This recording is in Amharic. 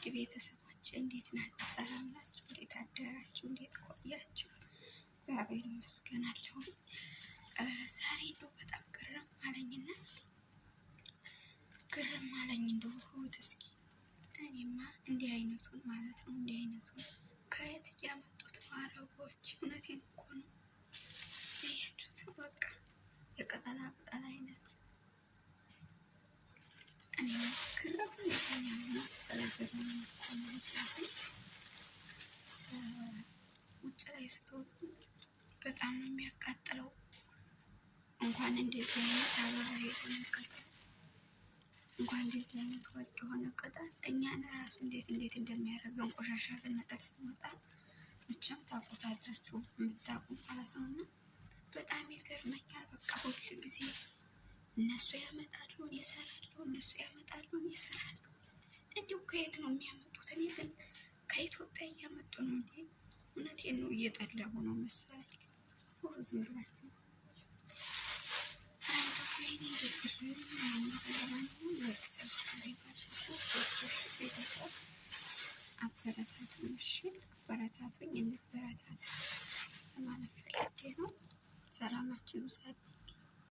ውድ ቤተሰቦች እንዴት ናችሁ? ሰላም ናችሁ? እንዴት አደራችሁ? እንዴት ቆያችሁ? እግዚአብሔር ይመስገን አለሁኝ። ዛሬ እንደው በጣም ግርም አለኝና ግርም አለኝ እንደው እሑድ እስኪ እኔማ እንዲህ አይነቱን ማለት ነው እንዲህ አይነቱን ከየት እያመጡት ነው አረቦች? እውነቴን እኮ ነው። ያያችሁት ነው በቃ የቅጠላ ቅጠል አይነት እኔ ግርም ይለኛል ስለገረመኝ እኮ ነው። ምክንያቱም ውጭ ላይ ስትወጡ በጣም ነው የሚያቃጥለው። እንኳን እንደዚህ አይነት አበባ የሆነ ቅጠል እንኳን እንደዚህ አይነት ወርቅ የሆነ ቅጠል እኛን ራሱ እንዴት እንዴት እንደሚያደርገን ቆሻሻ ልንጥል ስንወጣ ብቻም ታውቁታላችሁ የምታውቁ ማለት ነው። እና በጣም ይገርመኛል። በቃ ሁል ጊዜ እነሱ ያመጣሉ እኔ እሰራለሁ፣ እነሱ ያመጣሉ እኔ እሰራለሁ። እንዲሁ ከየት ነው የሚያመጡት? እኔ ግን ከኢትዮጵያ እያመጡ ነው እንዴ? እውነቴን ነው፣ እየጠለቡ ነው መሰለኝ። ሁሉ ዝም ብላችሁ ቤተሰብ አበረታቱኝ፣ እሺ አበረታቱኝ፣ እንበረታታ ለማለት ፈልጌ ነው። ሰላማችሁ ይብዛልኝ።